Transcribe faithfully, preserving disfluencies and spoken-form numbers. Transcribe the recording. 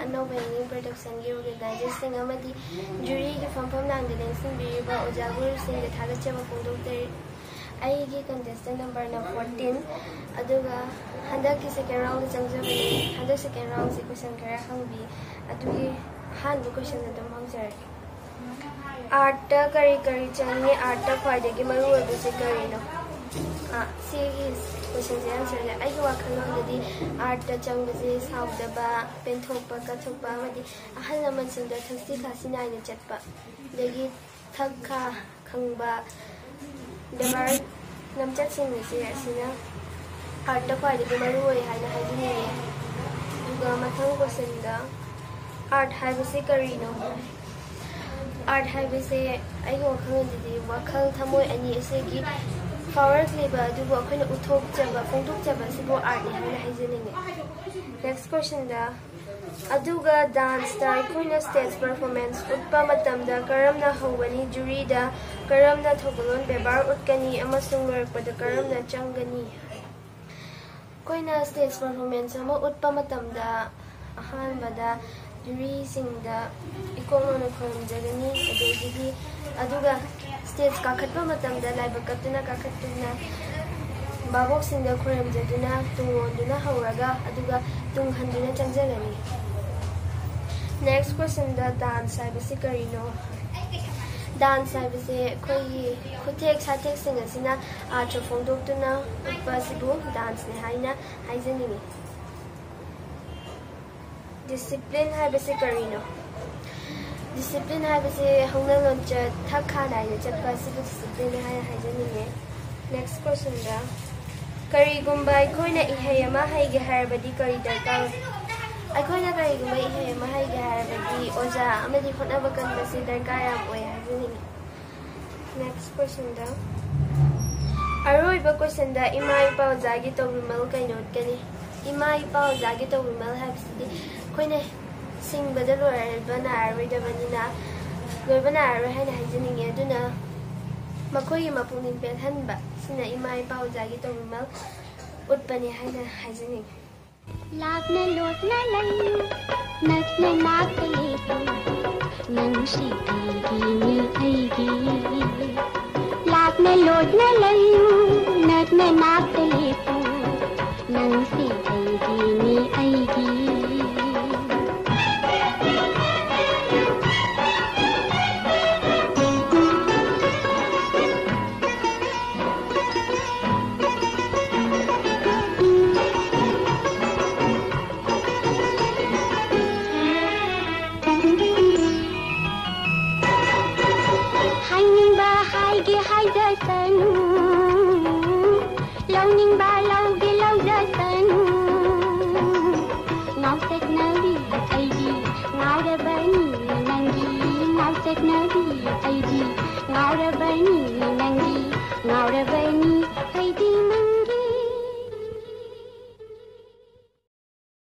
ꯑꯅꯧꯕ ꯌꯦꯡꯅꯤꯡ ꯄ꯭ꯔꯗꯛꯁꯟꯒꯤ ꯑꯣꯔꯒꯅꯥꯏꯖꯔꯁꯤꯡ ꯑꯃꯗꯤ ꯖꯨꯔꯤꯒꯤ ꯐꯝꯐꯝ ꯂꯥꯡꯗ ꯂꯦꯡꯁꯤꯟꯕꯤꯔꯤꯕ ꯑꯣꯖꯥ ꯒꯨꯔꯨꯁꯤꯡꯗ ꯊꯥꯒꯠꯆꯕ ꯐꯣꯡꯗꯣꯛꯆꯔꯤ꯫ ꯑꯩꯒꯤ ꯀꯟꯇꯦꯁꯇꯦꯟ ꯅꯝꯕꯔꯅ ꯐꯣꯔꯇꯤꯟ꯫ ꯑꯗꯨꯒ ꯍꯟꯗꯛꯀꯤ ꯁꯦꯀꯦꯟ ꯔꯥꯎꯟꯗ ꯆꯪꯖꯕꯅꯤ꯫ ꯍꯟꯗꯛ ꯁꯦꯀꯦꯟ ꯔꯥꯎꯟꯁꯤ ꯀꯣꯏꯁꯟ ꯈꯔ ꯍꯪꯕꯤ꯫ ꯑꯗꯨꯒꯤ ꯑꯍꯥꯟꯕ ꯀꯣꯏꯁꯟ ꯑꯗꯨꯝ ꯍꯪꯖꯔꯒꯦ꯫ ꯑꯥꯔꯠꯇ ꯀꯔꯤ ꯀꯔꯤ ꯆꯪꯉꯤ? ꯑꯥꯔꯠꯇ ꯈ꯭ꯋꯥꯏꯗꯒꯤ ꯃꯔꯨ ꯑꯣꯏꯕꯁꯤ ꯀꯔꯤꯅꯣ? ꯑꯥ, ꯁꯤꯒꯤ ꯀꯣꯏꯁꯟꯁꯦ ꯑꯟꯁꯔꯁꯦ ꯑꯩꯒꯤ ꯋꯥꯈꯜꯂꯣꯟꯗꯗꯤ ꯑꯥꯔꯠꯇ ꯆꯪꯕꯁꯦ ꯁꯥꯎꯗꯕ, ꯄꯦꯟꯊꯣꯛꯄ, ꯀꯠꯊꯣꯛꯄ ꯑꯃꯗꯤ ꯑꯍꯜ ꯂꯃꯟꯁꯤꯡꯗ ꯊꯛꯁꯤ ꯈꯥꯁꯤ ꯅꯥꯏꯅ ꯆꯠꯄ, ꯑꯗꯒꯤ ꯊꯛ ꯈꯥ ꯈꯪꯕ, ꯕꯦꯕꯥꯔ ꯂꯝꯆꯠꯁꯤꯡ ꯑꯁꯤ ꯑꯁꯤꯅ ꯑꯥꯔꯠꯇ ꯈ꯭ꯋꯥꯏꯗꯒꯤ ꯃꯔꯨ ꯑꯣꯏ ꯍꯥꯏꯅ ꯍꯥꯏꯖꯅꯤꯡꯉꯤ꯫ ꯑꯗꯨꯒ ꯃꯊꯪ ꯀꯣꯏꯁꯟꯗ, ꯑꯥꯔꯠ ꯍꯥꯏꯕꯁꯤ ꯀꯔꯤꯅꯣ? ꯑꯥꯔꯠ ꯍꯥꯏꯕꯁꯦ ꯑꯩꯒꯤ ꯋꯥꯈꯜꯂꯣꯟꯗꯗꯤ ꯋꯥꯈꯜ ꯊꯃꯣꯏ ꯑꯅꯤ ꯑꯁꯤꯒꯤ ꯄꯥꯋꯔ ꯂꯩꯕ ꯑꯗꯨꯕꯨ ꯑꯩꯈꯣꯏꯅ ꯎꯠꯊꯣꯛꯆꯕ, ꯐꯣꯡꯗꯣꯛꯆꯕ ꯑꯁꯤꯕꯨ ꯑꯥꯔꯠꯅꯤ ꯍꯥꯏꯅ ꯍꯥꯏꯖꯅꯤꯡꯉꯤ꯫ ꯅꯦꯛꯁ ꯀꯣꯏꯁꯟꯗ, ꯑꯗꯨꯒ ꯗꯥꯟꯁꯇ ꯑꯩꯈꯣꯏꯅ ꯁ꯭ꯇꯦꯖ ꯄꯔꯐꯣꯔꯃꯦꯟꯁ ꯎꯠꯄ ꯃꯇꯝꯗ ꯀꯔꯝꯅ ꯍꯧꯒꯅꯤ, ꯖꯨꯔꯤꯗ ꯀꯔꯝꯅ ꯊꯧꯒꯜꯂꯣꯟ ꯕꯦꯕꯥꯔ ꯎꯠꯀꯅꯤ ꯑꯃꯁꯨꯡ ꯂꯣꯏꯔꯛꯄꯗ ꯀꯔꯝꯅ ꯆꯪꯒꯅꯤ? ꯑꯩꯈꯣꯏꯅ ꯁ꯭ꯇꯦꯖ ꯄꯔꯐꯣꯔꯃꯦꯟꯁ ꯑꯃ ꯎꯠꯄ ꯃꯇꯝꯗ ꯑꯍꯥꯟꯕꯗ ꯖꯨꯔꯤꯁꯤꯡꯗ ꯏꯀꯣꯛ ꯅꯧꯅ ꯈꯨꯔꯨꯝꯖꯒꯅꯤ, ꯑꯗꯒꯤꯗꯤ ꯑꯗꯨꯒ ꯁ꯭ꯇꯦꯖ ꯀꯥꯈꯠꯄ ꯃꯇꯝꯗ ꯂꯥꯏꯕꯛ ꯀꯠꯇꯨꯅ ꯀꯥꯈꯠꯇꯨꯅ ꯚꯥꯕꯣꯛꯁꯤꯡꯗ ꯈꯨꯔꯨꯝꯖꯗꯨꯅ ꯇꯨꯡ ꯑꯣꯟꯗꯨꯅ ꯍꯧꯔꯒ ꯑꯗꯨꯒ ꯇꯨꯡ ꯍꯟꯗꯨꯅ ꯆꯪꯖꯒꯅꯤ꯫ ꯅꯦꯛꯁ ꯀꯣꯏꯁꯟꯗ, ꯗꯥꯟꯁ ꯍꯥꯏꯕꯁꯤ ꯀꯔꯤꯅꯣ? ꯗꯥꯟꯁ ꯍꯥꯏꯕꯁꯦ ꯑꯩꯈꯣꯏꯒꯤ ꯈꯨꯠꯊꯦꯛ ꯁꯥꯊꯦꯛꯁꯤꯡ ꯑꯁꯤꯅ ꯑꯥꯔꯠꯁꯨ ꯐꯣꯡꯗꯣꯛꯇꯨꯅ ꯎꯠꯄ ꯑꯁꯤꯕꯨ ꯗꯥꯟꯁꯅꯤ ꯍꯥꯏꯅ ꯍꯥꯏꯖꯅꯤꯡꯉꯤ꯫ ꯗꯤꯁꯤꯄ꯭ꯂꯤꯟ ꯍꯥꯏꯕꯁꯤ ꯀꯔꯤꯅꯣ? ꯗꯤꯁꯤꯄ꯭ꯂꯤꯟ ꯍꯥꯏꯕꯁꯤ ꯍꯧꯅ ꯂꯣꯟꯆꯠ, ꯊꯛ ꯈꯥ ꯅꯥꯏꯅ ꯆꯠꯄ ꯑꯁꯤꯕꯨ ꯗꯤꯁꯤꯄ꯭ꯂꯤꯟ ꯍꯥꯏꯅ ꯍꯥꯏꯖꯅꯤꯡꯉꯤ꯫ ꯅꯦꯛꯁ ꯀꯣꯏꯁꯟꯗ, ꯀꯔꯤꯒꯨꯝꯕ ꯑꯩꯈꯣꯏꯅ ꯏꯍꯩ ꯑꯃ ꯍꯩꯒꯦ ꯍꯥꯏꯔꯕꯗꯤ ꯀꯔꯤ ꯗꯔꯀꯥꯔ ꯑꯣꯏ? ꯑꯩꯈꯣꯏꯅ ꯀꯔꯤꯒꯨꯝꯕ ꯏꯍꯩ ꯑꯃ ꯍꯩꯒꯦ ꯍꯥꯏꯔꯕꯗꯤ ꯑꯣꯖꯥ ꯑꯃꯗꯤ ꯍꯣꯠꯅꯕ ꯀꯟꯕꯁꯤ ꯗꯔꯀꯥꯔ ꯌꯥꯝ ꯑꯣꯏ ꯍꯥꯏꯖꯅꯤꯡꯉꯤ꯫ ꯅꯦꯛꯁ ꯀꯣꯏꯁꯟꯗ, ꯑꯔꯣꯏꯕ ꯀꯣꯏꯁꯟꯗ, ꯏꯃꯥ ꯏꯄꯥ ꯑꯣꯖꯥꯒꯤ ꯇꯧꯕꯤꯃꯜ ꯀꯩꯅꯣ ꯎꯠꯀꯅꯤ? ꯏꯃꯥ ꯏꯄꯥ ꯑꯣꯖꯥꯒꯤ ꯇꯧꯕꯤꯃꯜ ꯍꯥꯏꯕꯁꯤꯗꯤ ꯑꯩꯈꯣꯏꯅ ꯁꯤꯡꯕꯗ ꯂꯣꯏꯕ ꯅꯥꯏꯔꯔꯣꯏꯗꯕꯅꯤꯅ, ꯂꯣꯏꯕ ꯅꯥꯏꯔꯔꯣꯏ ꯍꯥꯏꯅ ꯍꯥꯏꯖꯅꯤꯡꯉꯤ꯫ ꯑꯗꯨꯅ ꯃꯈꯣꯏꯒꯤ ꯃꯄꯨꯛꯅꯤꯡ ꯄꯦꯜꯍꯟꯕ ꯁꯤꯅ ꯏꯃꯥ ꯏꯄꯥ ꯑꯣꯖꯥꯒꯤ ꯇꯧꯕꯤꯃꯜ ꯎꯠꯄꯅꯤ ꯍꯥꯏꯅ ꯍꯥꯏꯖꯅꯤꯡꯉꯤ꯫ ꯂꯥꯞꯅ ꯂꯣꯠꯅ ꯂꯩ꯫ ꯅꯛꯅ ꯅꯥꯛꯇ ꯂꯦꯞꯄꯨ, ꯅꯪꯁꯤ ꯑꯩꯒꯤꯅꯤ ꯑꯩꯒꯤ꯫ ꯂꯥꯞꯅ ꯂꯣꯠꯅ ꯂꯩꯌꯨ, ꯅꯛꯅ ꯅꯥꯛꯇ ꯂꯦꯞꯄꯨ, ꯅꯪꯁꯤ ꯑꯩꯒꯤꯅꯤ ꯑꯩꯒꯤ꯫ ꯍꯥꯏꯅꯤꯡꯕ ꯍꯥꯏꯒꯦ ꯍꯥꯏꯖꯁꯅꯨ, ꯂꯧꯅꯤꯡꯕ ꯂꯧꯒꯦ ꯂꯧꯖꯁꯅꯨ꯫ ꯉꯥꯎꯆꯠꯅꯕꯤ ꯑꯩꯗꯤ ꯉꯥꯎꯔꯕꯅꯤ ꯅꯪꯒꯤ, ꯉꯥꯎꯆꯠꯅꯕꯤ ꯑꯩꯗꯤ ꯉꯥꯎꯔꯕꯅꯤ꯫